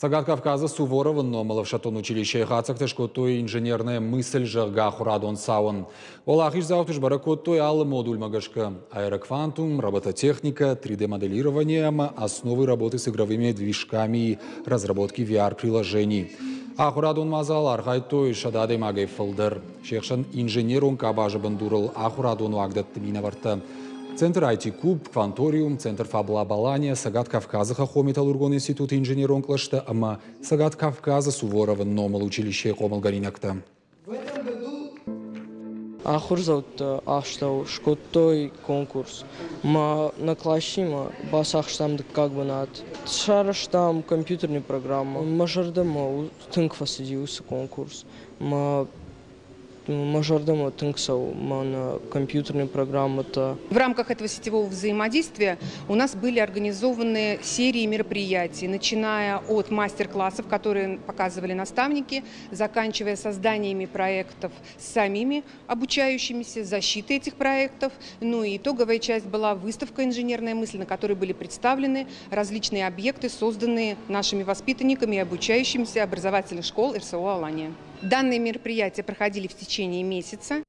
Цӕгат Кавказы Суворовы номыл ӕфсӕддон училищейы хатдзӕгтӕ скодтой «Инженерная мысль», зӕгъгӕ, ахуырадон цауӕн. Уӕлахиздзауты сбӕрӕг кодтой алы модульмӕ гӕсгӕ: аэроквантум, робототехника, 3D-моделирование ӕмӕ основы работы с игровыми движками и разработки VR-приложений. Ахуырадон мадзал архайдтой 100 адӕймагӕй фылдӕр. Се хсӕн инженерон къабазы бындурыл ахуырадон уагдӕтты минӕвӕрттӕ. Центр IT-куб, Кванториум, Центр Фаблаб Алания, Цӕгат Кавказы хӕххон-металлургон институты инженерон кълӕстӕ ӕмӕ Цӕгат Кавказы Суворовы номыл училищейы хъомылгӕнинӕгтӕ. Ахуырдзӕутты астӕу скодтой конкурс. Ма нӕ классимӕ бацахстам дыккаг бынат. Сарӕзтам компьютерный программӕ. Мӕ зӕрдӕмӕ тынг фӕцыди уыцы конкурс. Мӕ мӕ зӕрдӕмӕ тынг цӕуы мӕнӕ компьютерные программӕтӕ. В рамках этого сетевого взаимодействия у нас были организованы серии мероприятий, начиная от мастер-классов, которые показывали наставники, заканчивая созданиями проектов с самими обучающимися, защитой этих проектов. Ну и итоговая часть была выставка «Инженерная мысль», на которой были представлены различные объекты, созданные нашими воспитанниками и обучающимися образовательных школ РСО «Алания». Данные мероприятия проходили в течение месяца.